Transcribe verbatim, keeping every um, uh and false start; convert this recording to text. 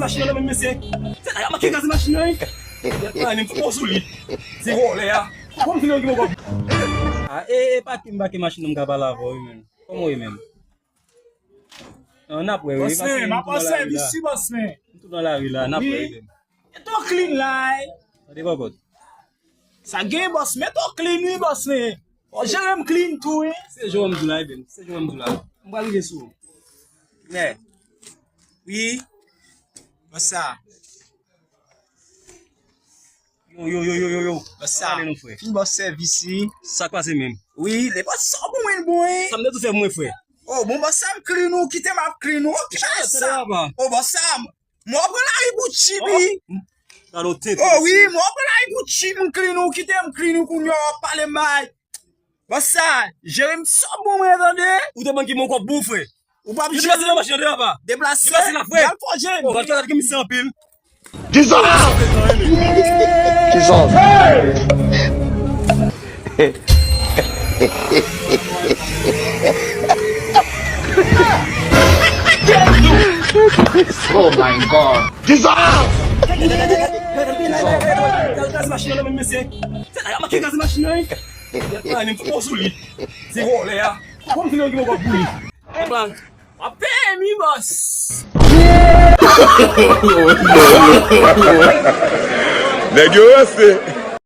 Machin nan menm, mesye. Se la y ap manke gaze machin nan, wi. Gèt la, menm fò sou li. Se vòlè a. Kòm si nan ki poko. Ah, e, e, pake m, pake machin nan, m ka pale avè w, wi, menm. Kòman w ye, menm? Non, n ap wè, wi. Bòs, men, m ap pran sèvis, wi, bòs, men. M tou nan lari la, n ap wè, wi, menm. E to clean la, e. Tande bòkòt. Sa gen, bòs, men to clean, wi, bòs, men. Fò jere m clean tou, wi. Se jan m di w la, wi, menm. Se jan m di w la. M pral rive sou ou. Nè. Wi. Bòs sa. Yo, yo, yo, yo, yo, yo. Bòs sa. Pale non, frè. Fin bòs sèvis, wi. Sa k pase menm? Wi, le bòs sa bon, mwen bon, wi. Sa m te tou fè mwen, frè? Oh, bon, bòs sa m clean ou, kite m ap clean ou. Kite sa. Oh, bòs sa. Mwen pran lari pou tchip, wi. Oh, wi, mwen pran lari pou tchip, m clean ou, kite m clean ou, kounye a w ap pale m bay. Bòs sa, jere m sa bon mwen, tande. Ou te ban ki bon kòb bon, frè. Ou p ap jere. Deplase nan machin nan, papa. Deplase. Deplase la, frè. Al fò jere. Oh, gad, gad, gad, misye anpil. Jesus! Jesus! Oh my God! Jesus! Al gaz machin nan menm, mesye. Se la y ap manke gaz machin nan, wi. Gèt la, menm fò sou li. Se vòlè a. Kòm si nan ki poko boule. Plan. W ap peye mi, bòs. Nèg yo ranse.